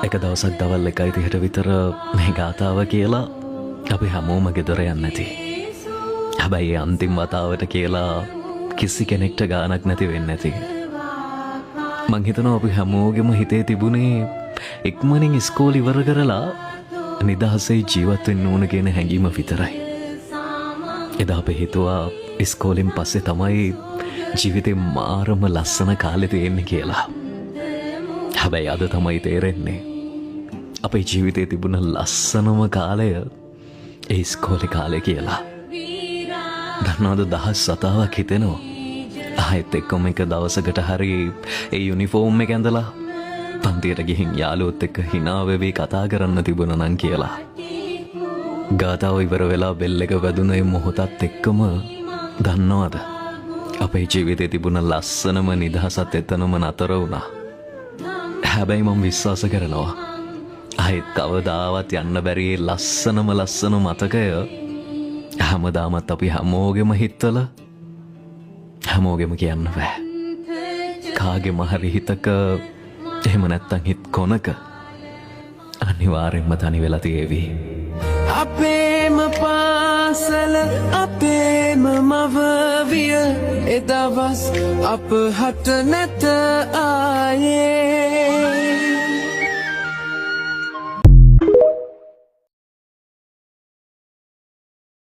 එක දවසක් දවල් 1:30ට විතර මේ ගාථාව කියලා අපි හැමෝම ගෙදර යන්නේ නැති. හැබැයි ඒ අන්තිම වතාවට කියලා කිසි කෙනෙක්ට ගාණක් නැති වෙන්නේ නැති. මං හිතනවා අපි හැමෝගෙම හිතේ තිබුණේ ඉක්මනින් ඉස්කෝලේ ඉවර කරලා නිදහසේ ජීවත් වෙන්න ඕන කියන හැඟීම විතරයි. එදා අපි හිතුවා ඉස්කෝලෙන් පස්සේ තමයි ජීවිතේ මාරම ලස්සන කාලේ තියෙන්නේ කියලා. හැබැයි අද තමයි තේරෙන්නේ අපේ ජීවිතේ තිබුණ ලස්සනම කාලය ඒ ඉස්කෝලේ කාලේ කියලා. දන්නවද, දහස් වතාවක් හිතෙනවා ආයෙත් එක්කම එක දවසකට හරි ඒ යුනිෆෝම් එක ඇඳලා පන්තියට ගිහින් යාළුවොත් එක්ක හිනා වෙවි කතා කරන්න තිබුණා නම් කියලා. ගාථාව ඉවර වෙලා බෙල් එක වැදුන ඒ මොහොතත් එක්කම දන්නවද, අපේ ජීවිතේ තිබුණ ලස්සනම නිදහසත් එතනම නතර වුණා. හැබැයි මම විශ්වාස කරනවා ආයෙත් කවදාවත් යන්න බැරි ඒ ලස්සනම ලස්සන මතකය හැමදාමත් අපි හැමෝගෙම හිතවල, හැමෝගෙම කියන්න බෑ, කාගෙම හරි හිතක, එහෙම නැත්තම් හිත කොනක අනිවාර්යෙන්ම තනි වෙලා තියේවි. අපේම පාසල, අපේම මවවිය, එදවස් අප හට නැත ආයේ.